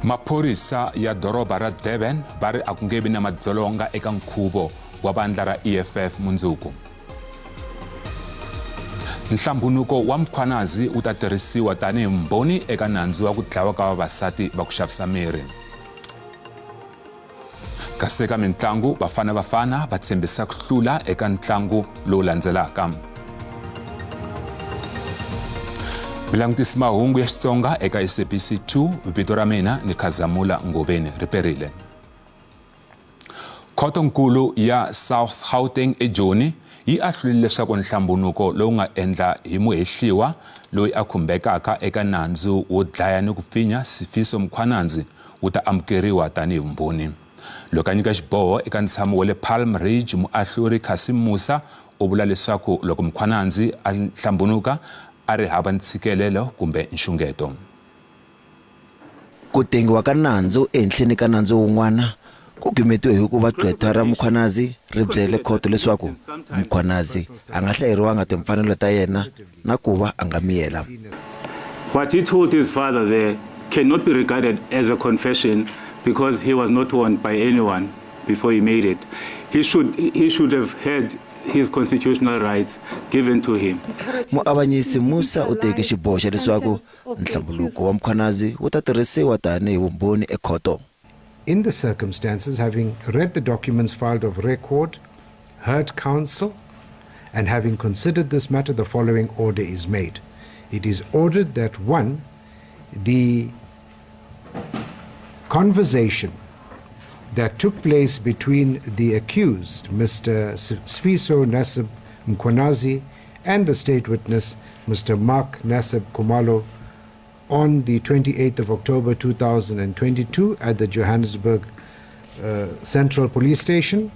Maphorisa ya doroba ra Durban va ri a ku nge vi na madzolonga eka nkhuvo wa vandla ra EFF mundzuku. Nhlambunuko wa Mkhwanazi wu ta tirhisiwa tanihi mbhoni eka nandzu wa ku dlawa ka vavasati va ku xavisa miri. Kasi eka mintlangu, Bafana Bafana va tshembisa ku hlula eka ntlangu lowu landzelaka. Mi langutisi mahungu ya Xitsonga eka SABC 2, vito ra mina ni Khazamula Ngoveni riperile. Khotonkulu ya South Gauteng eJoni yi ahlulile leswaku nhlambunuko lowu nga endla hi muhehliwa loyi a khumbekaka eka nandzu wo dlaya ni ku pfinya Sifiso Mkhwanazi wu ta amukeriwa tanihi vumbhoni. Loko a nyika xiboho eka ntshamo wa le Palm Ridge, muahluri Cassim Musa u vula leswaku loko Mkhwanazi a hlambunuka a ri hava ntshikelelo kumbe nxungeto. Ku tengiwa ka nandzu ehenhleni ka nandzu wun'wana ku gimetiwe hi ku va gqwetha ra Mkhwanazi ri byele khoto leswaku Mkhwanazi a nga hlayeriwanga timfanelo ta yena na ku va a nga miyela. What he told his father there cannot be regarded as a confession because he was not warned by anyone before he made it. He should have had his constitutional rights given to him. Muavanyisi Musa u teke xiboho xa leswaku nhlambuluko wa Mkhwanazi wu ta tirhisiwa tanihi vumbhoni ekhoto. In the circumstances, having read the documents filed of record, heard counsel, and having considered this matter, the following order is made. It is ordered that one, the conversation that took place between the accused, Mr. Sfiso Nasib Mkhwanazi, and the state witness, Mr. Mark Nasib Kumalo, on the 28th of October 2022 at the Johannesburg Central Police Station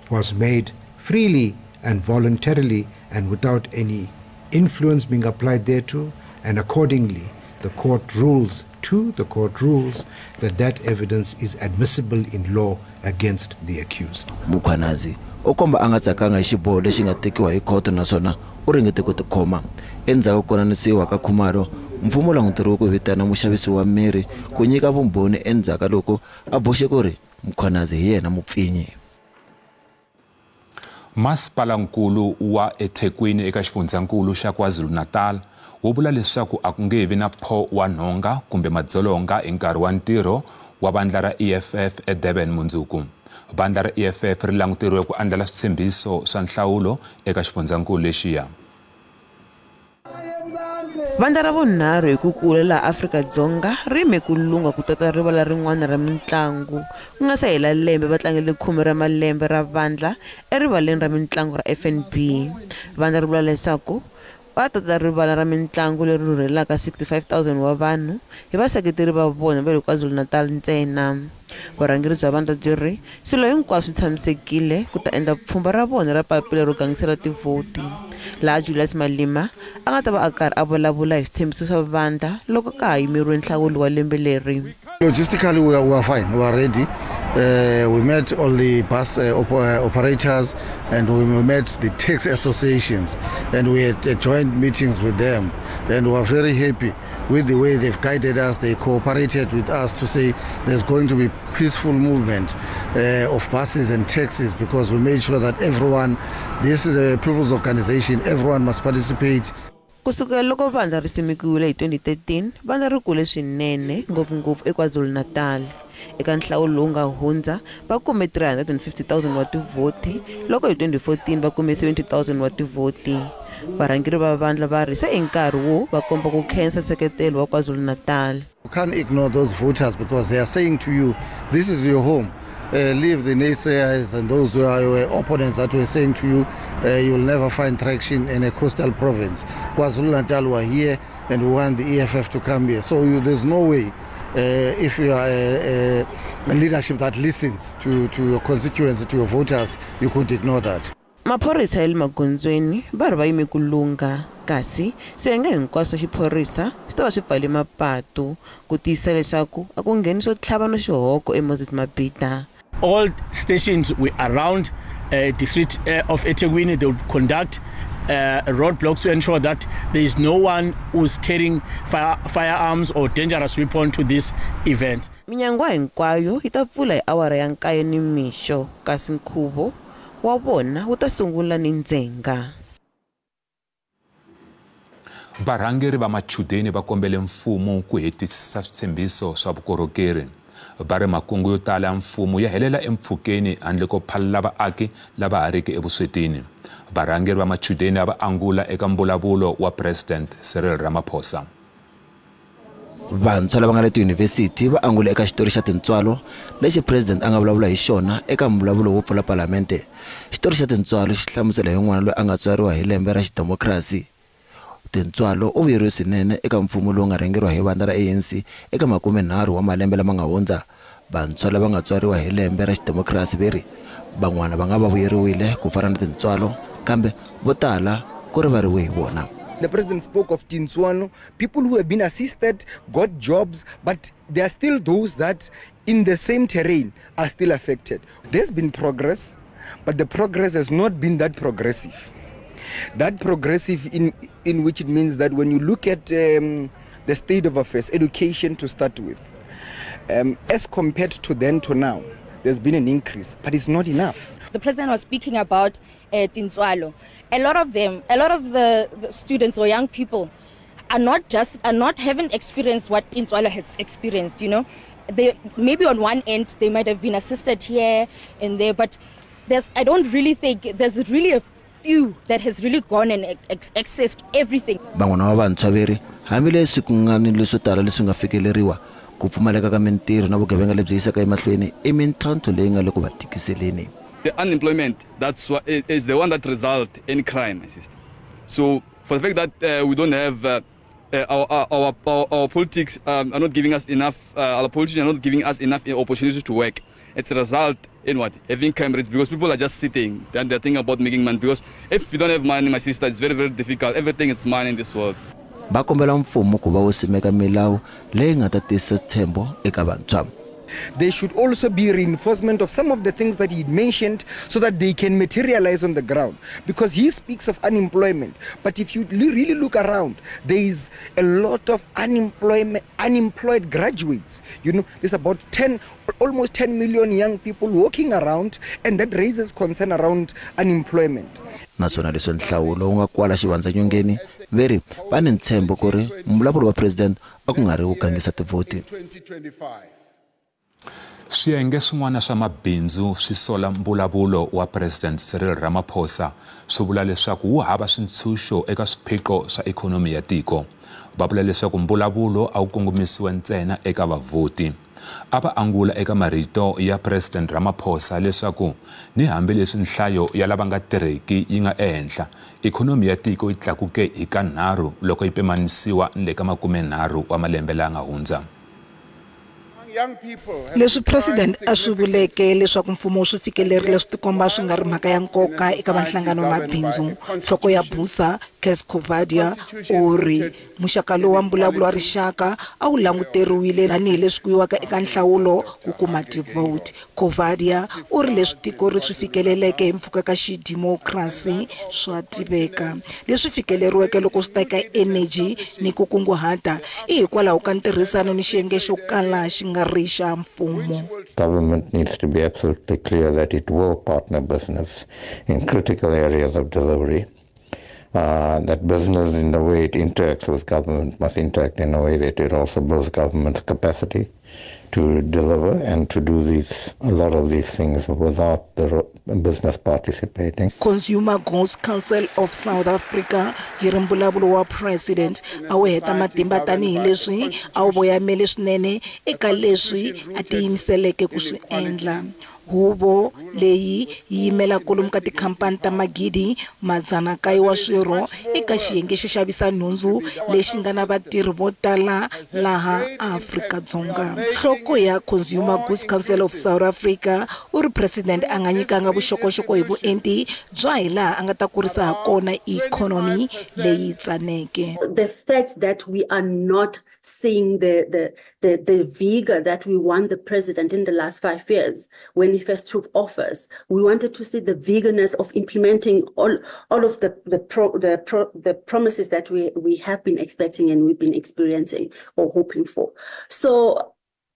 was made freely and voluntarily and without any influence being applied thereto, and accordingly the court rules two, the court rules that that evidence is admissible in law against the accused. Mkhwanazi u komba a nga tsakanga hi xiboho lexi nga tekiwa hi khoto naswona u ringete ku tikhoma. Endzhaku ko konanisiwa ka Khumalo, mfumo wu languteriwe ku vitana muxavisi wa miri ku nyika vumbhoni endzhaku ka loko a boxe ku ri Mkhwanazi hi yena mupfinyi. Masipalankulu wa eThekwini eka xifundzankulu xa KwaZulu-Natal wu vula leswaku a ku nge vi na pho wa nhonga kumbe madzolonga hi nkarhi wa ntirho wa vandla ra EFF eDurban mundzuku. Vandla ra EFF ri languteriwe ku andlala switshembiso swa nhlawulo eka xifundzankulu lexiya. Vandla ra vunharhu hi ku kula laha Afrika-Dzonga ri yime ku lungha ku tata rivala rin'wana ra mitlangu ku nga se hela lembe va tlangele khume ra malembe ra vandla erivaleni ra mitlangu ra FNB. Vandla ri vula leswaku va tata rivala ra mitlangu leri rhurhelaka 65 000 wa vanhu hi vaseketeri va vona va le KwaZulu-Natal ntsena. Vurhangeri bya vandla byi ri swilo hinkwaswo swi tshamisekile ku ta endla pfhumba ra vona ra papila ro gangisela tivhoti, laha Julius Malema a nga ta va a karhi a vulavula hi switshembiso swa vandla loko ka ha yimeriwe nhlawulo wa lembe leri. Logistically, we are fine. We are ready. We met all the bus operators and we met the taxi associations and we had joint meetings with them. And we are very happy with the way they've guided us. They cooperated with us to say there's going to be peaceful movement of buses and taxis because we made sure that everyone, this is a people's organization, everyone must participate. Ku sukela loko vandla ri simekiwile hi 2013, vandla ri kule swinene, ngopfungopfu eKwaZulu-Natal. Eka nhlawulo lowu nga hundza va kume 350 000 wa tivhoti, loko hi 2014 va kume 70 000 wa tivhoti. Varhangeri va vandla va ri se i nkarhi wo va komba ku khensa nseketelo wa KwaZulu-Natal. You can't ignore those voters because they are saying to you, "This is your home." Leave the naysayers and those who are your opponents that were saying to you, you will never find traction in a coastal province. KwaZulu-Natal were here and we want the EFF to come here. So there's no way, if you are a leadership that listens to your constituents, to your voters, you could ignore that. Maphorisa ya le magondzweni va ri va yime ku lungha, kasi swiyenge hinkwaswo swa xiphorisa swi ta va swi pfale mapatu ku tiyisisa leswaku a ku ngheni swo tlhava no xihoko eMoses Mabhida. All stations were around district of eThekwini. They will conduct roadblocks to ensure that there is no one who's carrying firearms or dangerous weapon to this event. Minyangwa hinkwayo yi ta pfula hi awara ya 9 nimixo kasi nkhuvo wa vona wu ta sungula ni ndzhenga. Varhangeri va machudeni va kombele mfumo ku hetisisa switshembiso swa vukorhokeri. Va ri makungu yo tala ya mfumo ya helela empfhukeni handle ko phalala vaaki lava ha riki evuswetini. Varhangeri va machudeni a va angula eka mbulavulo wa President Cyril Ramaphosa. Vantshwa lava nga le tiyunivhesiti va angule eka xitori xa tintswalo lexi president a nga vulavula hi xona eka mbulavulo wo pfula palamente. Xitori xa tintswalo xi hlamusela hi n'wana loyi a nga tswariwa hi lembe ra xidemokirasi. Tintswalo u vuyeriwe swinene eka mfumo lowu nga rhangeriwa hi vandla ra ANC eka 30 wa malembe lama nga hundza. Vantshwa lava nga tswariwa hi lembe ra xidemokirasi ve ri van'wana va nga va vuyeriwile ku fana na tintswalo, kambe vo tala ku rivariwe hi vona. The president spoke of Tintswalo, people who have been assisted, got jobs, but there are still those that in the same terrain are still affected. There's been progress, but the progress has not been that progressive. That progressive in which it means that when you look at the state of affairs, education to start with, as compared to then to now, there's been an increase, but it's not enough. The president was speaking about Tintswalo. A lot of them, a lot of the students or young people haven't experienced what Tintswalo has experienced, you know. They maybe on one end they might have been assisted here and there, but I don't really think there's really a few that has really gone and accessed everything. Van'wana va vantshwa ve ri hambileswi ku nga ni leswo tala leswi nga fikeleriwa, ku pfumaleka ka mintirho na vugevenga lebyi yisaka emahlweni i mintlhontlho leyi nga le ku va tikiseleni. The unemployment, that's what is the one that result in crime, my sister. So for the fact that we don't have our politics are not giving us enough, our politicians are not giving us enough opportunities to work. It's a result in what? Having crime rates, because people are just sitting and they're thinking about making money. Because if you don't have money, my sister, it's very, very difficult. Everything is money in this world. Va kombela mfumo ku va wu simeka milawu leyi nga ta tisa ntshembo eka vantshwa. There should also be reinforcement of some of the things that he mentioned so that they can materialize on the ground. Because he speaks of unemployment, but if you really look around, there is a lot of unemployed graduates. You know, there's about almost 10 million young people walking around, and that raises concern around unemployment. Naswona leswi nhlawulo wu nga kwala xivandzanyongeni ve ri va ni ntshembo ku ri mbulavulo wa president a ku nga ri ku gangisa tivhoti. Swiyenge swin'wana swa mabindzu swi sola mbulavulo wa President Cyril Ramaphosa, swi vula leswaku wu hava swintshuxo eka swiphiqo swa ikhonomi ya tiko. Va vula leswaku mbulavulo a wu kongomisiwa ntsena eka vavhoti. A va angula eka marito ya President Ramaphosa leswaku ni hambileswi nhlayo ya lava nga tirheki yi nga ehenhla, ikhonomi ya tiko yi tlakuke hi kanharhu loko yi pimanisiwa ni le ka 30 wa malembe laya nga hundza. Leswi president a swi vuleke leswaku mfumo wu swi fikelerile swi tikomba swi nga ri mhaka ya nkoka eka vanhlangano wa mabindzu. Nhloko ya Busa Cas Coovadia u ri muxaka lowu wa mbulavulo wa rixaka a wu languteriwile tanihileswi ku yiwaka eka nhlawulo ku kuma ti-vote. Coovadia u ri leswi tiko ri swi fikeleleke hi mpfhuka ka xidemokirasi swa tiveka. Leswi fikeleriweke loko swi ta eka eneji ni ku kunguhata i hikwalaho ka ntirhisano ni xiyenge xo kala xi nga ri xa mfumo. Government needs to be absolutely clear that it will partner business in critical areas of delivery. That business, in the way it interacts with government, must interact in a way that it also builds government's capacity to deliver and to do a lot of these things without the business participating. Consumer Goods Council of South Africa yi ri mbulavulo wa president a wu heta matimba tanihileswi a wu voyamele swinene eka leswi a tiyimiseleke ku swi endla. Huvo leyi yi yimela kwalomu ka tikhampani ta 900 wa swirho eka xiyenge xo xavisa nhundzu lexi nga na vatirhi vo tala laha Afrika-Dzonga. Nhloko Nhloko ya Consumer Goods Council of South Africa u ri president a nga nyikanga vuxokoxoko hi vuenti bya hilaha a nga ta kurisa ha kona ikhonomi leyi tsaneke. The fact that we are not seeing the vigor that we want the president in the last 5 years when he first took office. We wanted to see the vigorness of implementing all of the promises that we have been expecting and we've been experiencing or hoping for. So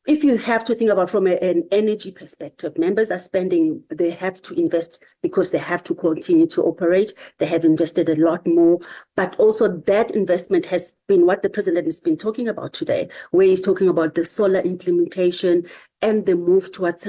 if you have to think about from an energy perspective, members are spending, they have to invest because they have to continue to operate. They have invested a lot more, but also that investment has been what the president has been talking about today, where he's talking about the solar implementation and the move towards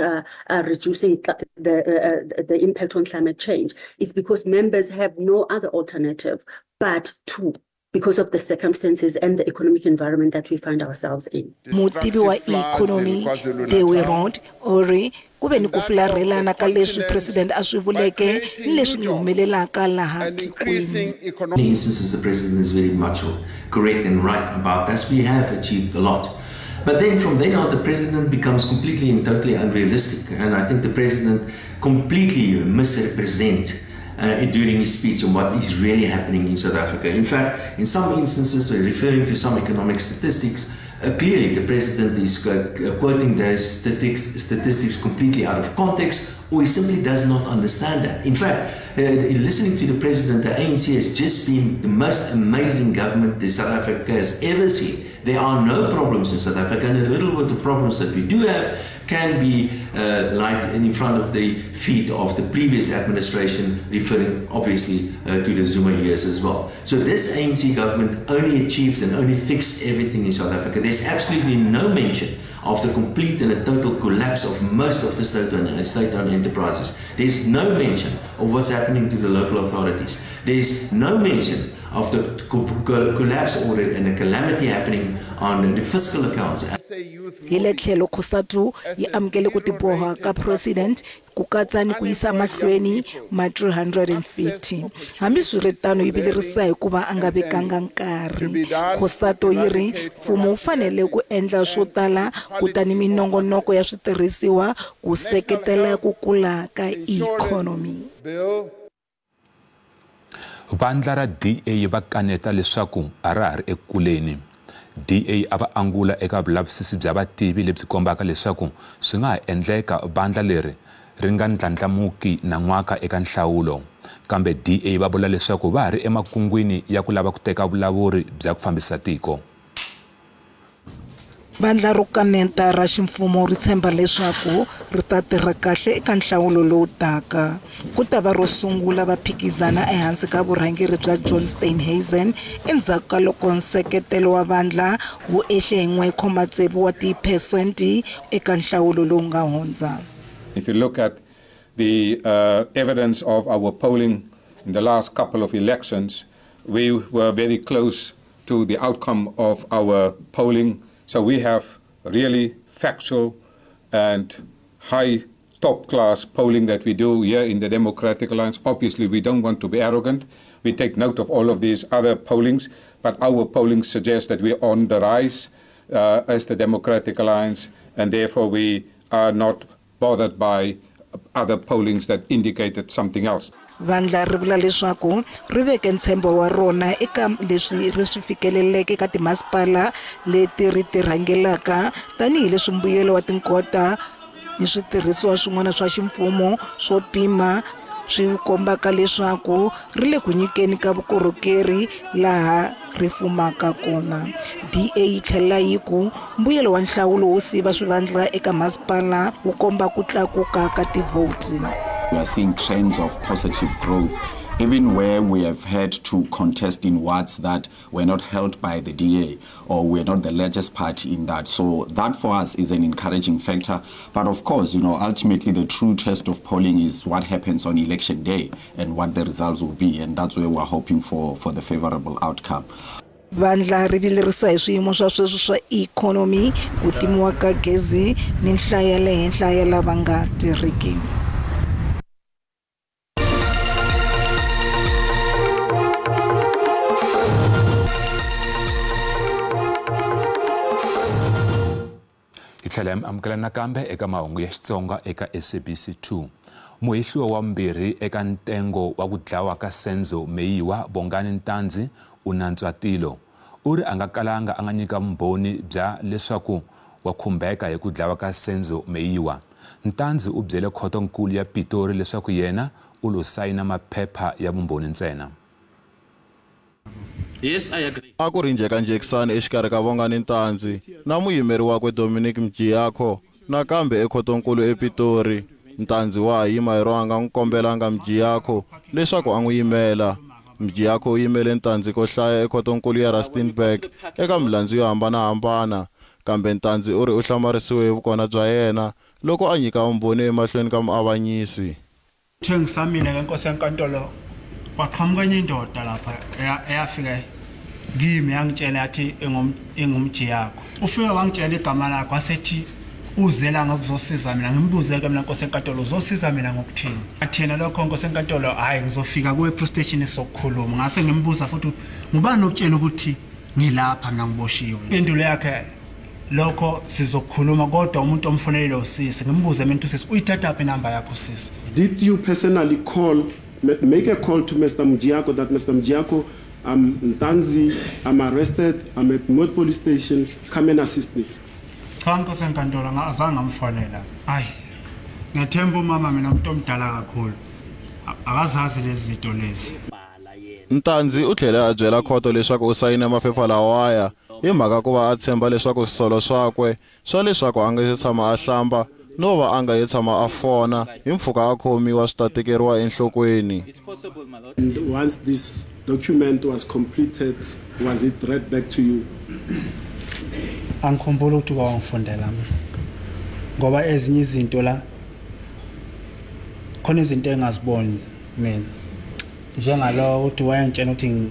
reducing the impact on climate change. It's because members have no other alternative but to, because of the circumstances and the economic environment that we find ourselves in. Mutivi wa economy Dewi Rond u ri ku ve ni ku fularhelana ka leswi president a swi vuleke ni leswi ngi humelelaka laha tikweni. In instances, the president is very much correct and right about this. We have achieved a lot. But then from then on, the president becomes completely and totally unrealistic. And I think the president completely misrepresents during his speech on what is really happening in South Africa. In fact, in some instances, we're referring to some economic statistics. Clearly, the president is quoting those statistics completely out of context, or he simply does not understand that. In fact, in listening to the president, the ANC has just been the most amazing government that South Africa has ever seen. There are no problems in South Africa, and the little bit of problems that we do have can be laid in front of the feet of the previous administration, referring obviously to the Zuma years as well. So this ANC government only achieved and only fixed everything in South Africa. There's absolutely no mention of the complete and a total collapse of most of the state-owned enterprises. There's no mention of what's happening to the local authorities. There's no mention of the collapse order and the calamity happening on the fiscal accounts. Hi le tlhelo COSATU yi amukele ku tiboha ka president ku katsa ni ku yisa mahlweni ma 350. Hambiswiritano yi vilerisa hikuva a nga vekanga nkarhi. COSATU yi ri mfumo wu fanele ku endla swo tala kutani minongonoko ya switirhisiwa ku seketela ku kula ka ikhonomi. Vandla ra DA va kaneta leswaku a ra ha ri ekuleni. DA a va angula eka vulavisisi bya vativi lebyi kombaka leswaku swi nga ha endleka vandla leri ri nga ndlandlamuki nan'waka eka nhlawulo. Kambe DA va vula leswaku va ha ri emakungwini ya ku lava ku teka vulawuri bya ku fambisa tiko. Vandla ro kaneta ra ximfumo ri tshemba leswaku ri ta tirha kahle eka nhlawulo lowu taka. Ku ta va ro sungula va phikizana ehansi ka vurhangeri bya John Steenhuisen endzhaku ka loko nseketelo wa vandla wu ehle hi 1.6 wa tiphesenti eka nhlawulo lowu nga hundza. If you look at the evidence of our polling in the last couple of elections, we were very close to the outcome of our polling. So we have really factual and high top-class polling that we do here in the Democratic Alliance. Obviously, we don't want to be arrogant. We take note of all of these other pollings, but our polling suggests that we're on the rise as the Democratic Alliance, and therefore we are not bothered by other pollings that indicated something else. Vandla ri vula leswaku ri veke ntshembo wa rona eka leswi ri swi fikeleleke eka timasipala leti ri ti rhangelaka tanihileswi mbuyelo wa tinkota ni switirhisiwa swin'wana swa ximfumo swo pima swi kombaka leswaku ri le ku nyikeni ka vukorhokeri laha ri fumaka kona. DA yi tlhela yi ku mbuyelo wa nhlawulo wo siva swivandla eka masipala wu komba ku tlakuka ka tivhoti. We are seeing trends of positive growth, even where we have had to contest in wards that were not held by the DA or we're not the largest party in that. So that for us is an encouraging factor. But of course, you know, ultimately the true test of polling is what happens on election day and what the results will be. And that's where we're hoping for the favorable outcome. Vandla ri vilerisa hi swiyimo swa sweswi swa ikhonomi, ku timiwa ka gezi ni nhlayo ya le henhla ya lava nga tirhiki. Tlhela amukela nakambe eka mahungu ya Xitsonga eka SABC 2. Muhehliwa wa vumbirhi eka ntengo wa ku dlawa ka Senzo Meyiwa Bongani Ntanzi u nantswa tilo. U ri a nga kalanga a nga nyika vumbhoni bya leswaku wa khumbeka hi ku dlawa ka Senzo Meyiwa. Ntanzi u byele khotonkulu ya Pitori leswaku yena u lo sayina maphepha ya vumbhoni ntsena. Yes, I agree. A ku ri njhekanjhekisani exikarhi ka Bongani Ntanzi na muyimeri wakwe Dominic Mjiyakho nakambe ekhotonkulu ePitori. Ntanzi wa ha yima hi ro a nga n'wi kombelanga Mjiyakho leswaku a n'wi yimela. Mjiyakho u yimele Ntanzi ko hlaya ekhotonkulu ya Rustenburg eka milandzu yo hambanahambana, kambe Ntanzi u ri u hlamarisiwe hi vukona bya yena loko a nyika vumbhoni emahlweni ka muavanyisi. Thengisamile ke nkosi yenkantolo kwaqhamuka enye indoda lapha eyafika kimi yangitshela yathi engumjiyakho. Ufike wangitshela igama lakho wasethi uzela ngokuzosiza mina. Ngimbuze ke mina nkosi enkantolo uzosiza mina ngokuthini? Athena lokho nkosi enkantolo hayi ngizofika kuwe police station sokukhuluma. Ngase ngimbuza futhi ngubani okutshela ukuthi ngilapha mina ngiboshiwe? Impendulo yakhe lokho sizokhuluma kodwa umuntu omfonelile usisi. Ngimbuze mina usisi uyithatha phi inamba yakho usisi? Did you personally call make a call to Mr. Mjiyako that Mr. Mjiyako, I'm Ntanzi, I'm arrested, I'm at Moot Police Station, come and assist me? Cha nkosi enkantolo azange ngamfonela. Hayi ngiyathemba umama mina umuntu omdala kakhulu akazazi lezi zinto lezi. Ntanzi u tlhele a byela khoto leswaku u sayine maphepha lawaya hi mhaka ku va a tshemba leswaku swisolo swakwe swa leswaku a nga se tshama a hlamba no va a nga ye tshama a fona hi mpfhuka a khomiwa swi ta tekeriwa enhlokweni. And once this document was completed, was it read back to you? Angikhumbuli ukuthi wangifundela mina ngoba ezinye izinto la khona izinto engaziboni mina, njengalo ukuthi wayengitshela ukuthi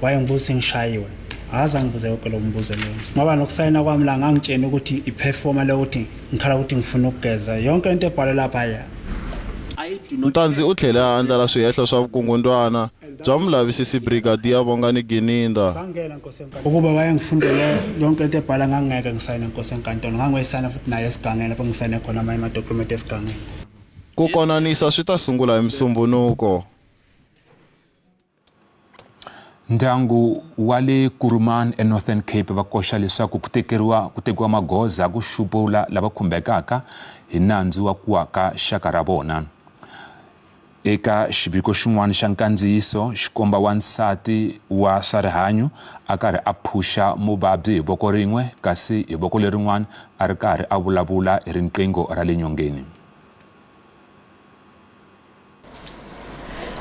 wayengibuza ngishayiwe, akaze angibuze yonke lo mbuzo lo ngoba nokusayina kwami la ngangitshena ukuthi iperformer le ukuthi ngikhala ukuthi ngifuna ukugeza yonke into ebhalwe lapha ya. Ntanzi u tlhele a andlala swihehlo swa vukungundwana bya mulavisisi Brigadier Bongani Gininda. Ukuba wayengifundele yonke into ebhala ngangeke ngisayine nkosi enkantolo, ngangoyisayina futhi naye esigangeni lapho ngisayine khona amanye amadokhumenti esigangeni. Ku konanisa swi ta sungula hi Musumbhunuko. Ndyangu wa le Kuruman eNorthern Cape va koxa leswaku ku tekiwa magoza ku xupula lava khumbekaka hi nandzu wa ku wa ka xaka ra vona. Eka xiviko xin'wana xa nkandziyiso xi komba wansati wa swa rihanyo a karhi a phusha muvabyi hi voko rin'we kasi hi voko lerin'wana a ri karhi a vulavula hi riqingho ra le nyongeni.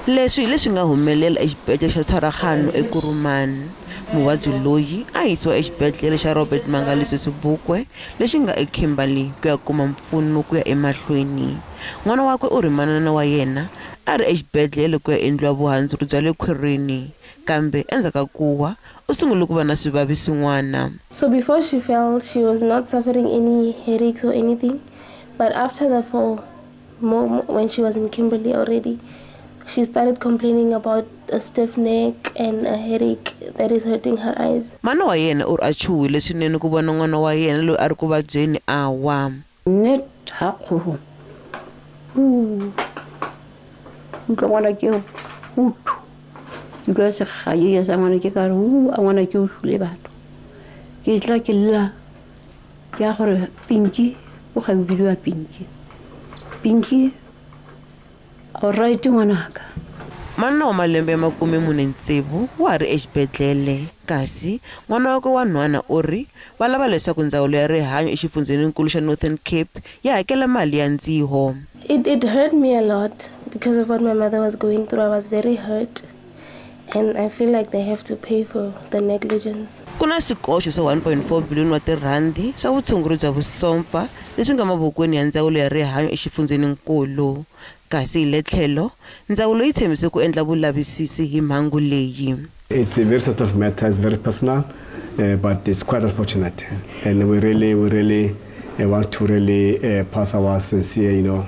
Leswi hi leswi nga humelela exibedhlele xa Tshwaragano eKurumani. Muvabyi loyi a yisiwa exibedhlele xa Robert Mangaliso Sobukwe lexi nga eKimberley ku ya kuma mpfuno ku ya emahlweni. N'wana wakwe u ri manana wa yena a ri exibedhlele ku ya endliwa vuhandzuri bya le khwirini, kambe endzhaku ka ku wa u sungule ku va na swivavi swin'wana. So before she fell, she was not suffering any headaches or anything, but after the fall, when she was in Kimberley already, she started complaining about a stiff neck and a headache that is hurting her eyes. Mana wa yena u ri a chuhile swinene ku vona n'wana wa yena loyi a ri ku vabyeni a wa. Nne ha kgoro. Utlwa ngwana ke uthu. Utlwa segaye sa ngwana ke ka re a ngwana ke o sule batho. Ke tla ke lla ke a gore Pinki o ga bidiwa Pinki. Pinki alright ngwanaka. Manana wa malembe ya 46 wa ha ri exibedhlele, kasi n'wana wakwe wa nhwana u ri va lava leswaku ndzawulo ya rihanyo exifundzheninkulu xa Northern Cape ya hakela mali ya ndziho. It hurt me a lot because of what my mother was going through. I was very hurt and I feel like they have to pay for the negligence. Ku na swikoxo swa 1.4 billion wa tirhandi swa vutshunguri bya vusompfa leswi nga mavokweni ya ndzawulo ya rihanyo exifundzheninkulu. Kasi hi le tlhelo ndzawulo yi tshembise ku endla vulavisisi hi mhangu leyi. It's a very sort of matter, it's very personal, but it's quite unfortunate, and we really want to really pass our sincere,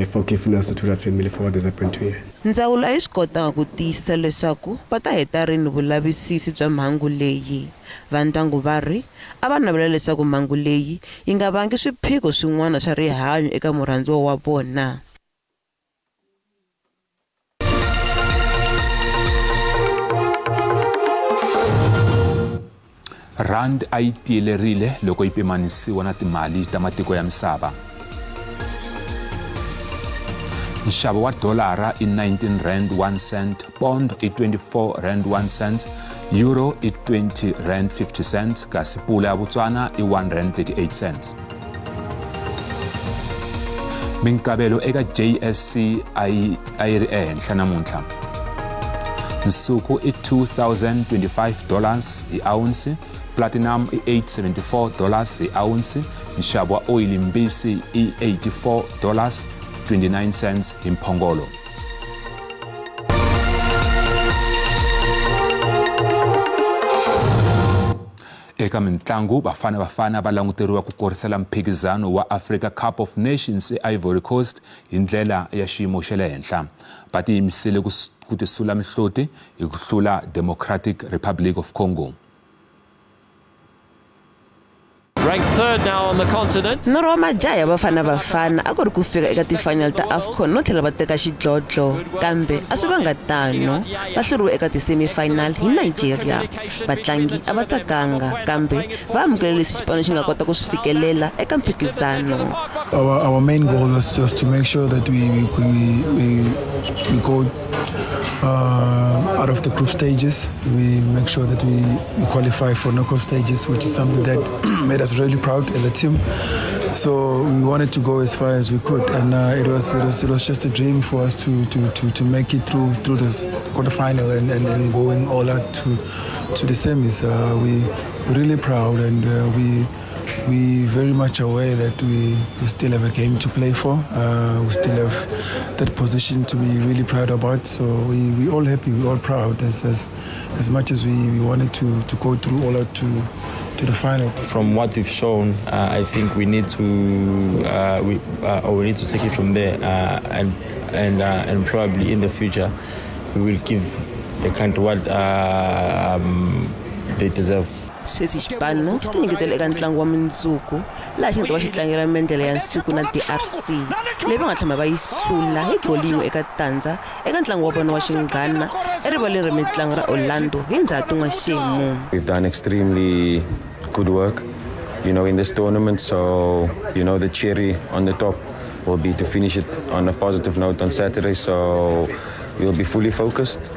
forgiveness to the family for what has happened to you. Ndzawulo a yi swi kotanga ku tiyisisa leswaku va ta heta rini vulavisisi bya mhangu leyi. Vandyangu va ri a va navela leswaku mhangu leyi yi nga vangi swiphiqo swin'wana swa rihanyo eka murhandziwa wa vona. Rand a yi tiyelerile loko yi pimanisiwa na timali ta matiko ya misava. Nxavo wa dolara i 19 rand 1 cent, pond i 24 rand 1 cent, euro i 20 rand 50 cents, kasi pula ya Botswana i 1 rand 38 cents. Minkavelo eka JSC a yi ri ehenhla namuntlha. Nsuku i $2,025 hi ounce, platinum i $874 hi ounce, nxavo wa oyili mbisi i $84.29 hi mphongolo. Eka mintlangu, Bafana Bafana va languteriwa ku korisela mphikizano wa Africa Cup of Nations eIvory Coast hi ndlela ya xiyimo xa le henhla. Va tiyimisele ku tisula mihloti hi ku hlula Democratic Republic of Congo. Ranked third now on the continent. Norho wa majaha ya Bafana Bafana a ku ri ku fika eka ti-final ta AFCON no tlhela va teka xidlodlo, kambe a swi vanga tano. Va hluriwe eka ti-semi-final hi Nigeria. Vatlangi a va tsakanga, kambe va amukele leswi xipano xi nga kota ku swi fikelela eka mphikizano. Our main goal was just to make sure that we go out of the group stages. We make sure that we qualify for knockout stages, which is something that made us really proud as a team. So we wanted to go as far as we could, and it was just a dream for us to make it through this quarterfinal and going all out to the semis. We're really proud, and we very much aware that we still have a game to play for. We still have that position to be really proud about. So we all happy, we all proud as much as we wanted to go through all out to the final. From what we've shown, I think we need to we need to take it from there, and probably in the future we will give the country what they deserve. Sweswi xipano xi tinyiketela eka ntlangu wa mundzuku laha xi nga ta va xi tlangela mendlele ya nsuku na DRC leyi va nga tshama va yi hlula hi goli yin'we eka tandza eka ntlangu wa vona wa xinghana erivaleni ra mitlangu ra Orlando hi Ndzhati n'waxemu. We've done extremely good work, you know, in this tournament, so you know the cherry on the top will be to finish it on a positive note on Saturday, so we'll be fully focused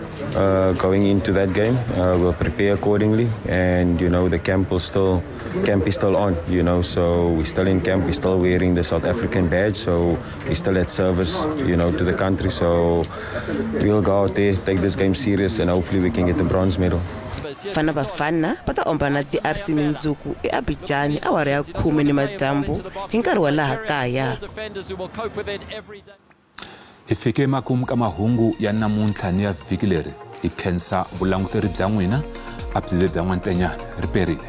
going into that game. We'll prepare accordingly, and you know the camp is still on, you know, so we're still in camp, we're still wearing the South African badge, so we're still at service, you know, to the country. So we'll go out there, take this game serious, and hopefully we can get the bronze medal. Bafana Bafana va ta ombana DRC mindzuku eAbidjan awara ya 10 ni madyambu hi nkarhi wa laha kaya. Hi fike emakumu ka mahungu ya namuntlha ni ya vhiki leri. Hi khensa vulanguteri bya n'wina, a byi ve bya n'wantenyana ri perile.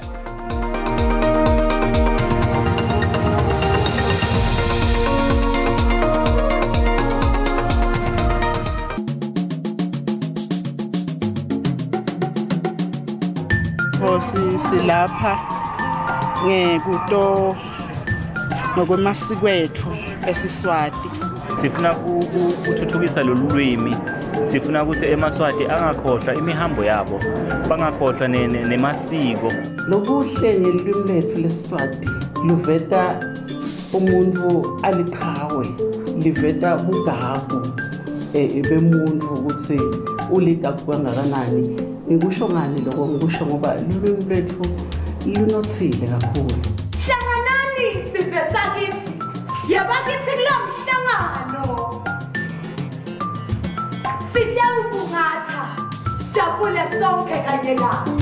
Silapha ngekuto ngokwemasiko ethu esiSwati. Sifuna ukuthuthukisa lolu lwimi, sifuna ukuthi emaSwati angakhohlwa imihambo yabo, bangakhohlwa nemasiko. Lokuhle ngelwimi lethu lesiSwati luveta umuntu aliqhawe, liveta bugagu bemuntu ukuthi uligagu kangakanani. Ngikusho ngani lokho? Ngikusho ngoba lulwimi lwethu lunothile kakhulu. Hlanganani sive sakithi, yabakithi kulo mhlangano. Sitewubungatha, sijabule sonke kanye nawe.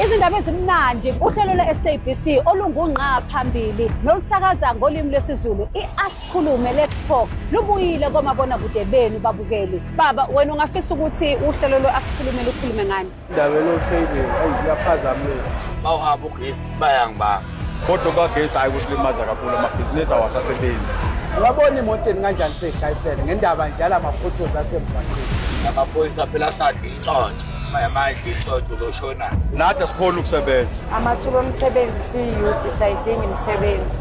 Izindaba ezimnandi Kumnandi uhlelo lwe-SABC olungungqa phambili nolusakaza ngolimi lwesiZulu i-Asikhulume Let's Talk lubuyile komabonakude benu babukeli. Baba, wena ungafisa ukuthi uhlelo lwe-Asikhulume lukhulume ngani? Indaba ye-load shedding ayi iyaphazamisa. Bawuhamba ugesi bayangibamba. Kodwa kagesi hayi kusilimaza kakhulu, amabhizinisi awasasebenzi. Uyabona emotweni kanjani seyishayisene ngendaba nje yalama-potholes asemgwaqeni. Amaphoyisa phela asadla intshontsho. Manje intshontsho uzoshona. Nathi asikhoni ukusebenza. Amathuba omsebenzi siyi-youth siyayidinga imisebenzi.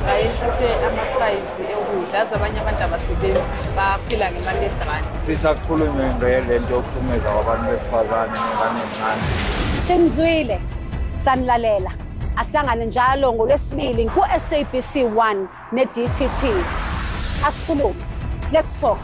Ayehlise ama-price ekudla, aze abanye abantu abasebenzi baphila ngemali yegrant. Fisa kukhulunywe ngale nto yokuhlukumeza kwabantu besifazane nengane encane. Simzwile, sanilalela. Asihlangane njalo ngolwesibili ku-SABC 1 ne-DTT. Asikhulume. Let's talk.